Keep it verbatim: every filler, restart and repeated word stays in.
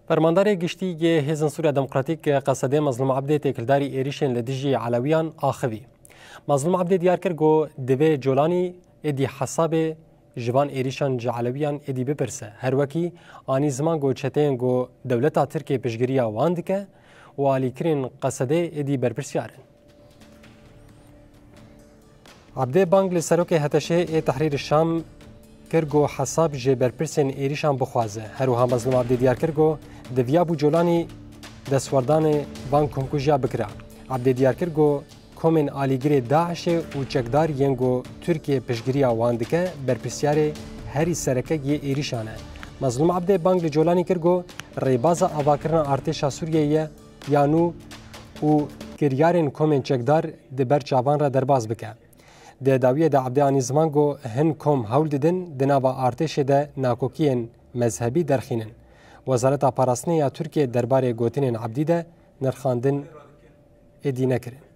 Fermandarê giştî yê Hêzên Sûriya Demokratîk Qesedê Mezlûm Ebdê têkildarî êrîşên li dijî Elewiyan axivî. Mezlûm Ebdê diyar kir ku divê Colanî êdî hesabê ji van êrîşan ji Elewiyan êdî bipirse. Her wekî anî ziman ku çeteyên ku dewleta Tirkiyê piştgiriya wan dike û alîkirên Qesedê êdî berpirsiyar in. Ebdê bang li serokê H T Ş'ê ê Tehrîr Şam kir ku hesab ji berpirsên êrîşan bixwaze. Her wiha Mezlûm Ebdê diyar kir ku diviya bû Colanî destwerdanê van komkujiya bikira. Ebdê diyar kir ku komên alîgirê DAIŞ'ê û çekdar yên ku Tirkiye piştgiriya wan dike, berpirsyarê herî sereke yê êrîşan e. Mezlûm Ebdê bang li Colanî kir ku rêbaza avakirina artêşa Sûriyeyê ye ya nû û kiryarên komên çekdar di ber çavan re derbas bike. Di dawiyê de Ebdê anî ziman ku hin kom hewl didin di nava artêşê de nakokiyên mezhebî derxînin. Wezareta Parastinê ya Tirkiyê derbarê gotinên Ebdî de nirxandin êdî nekirin.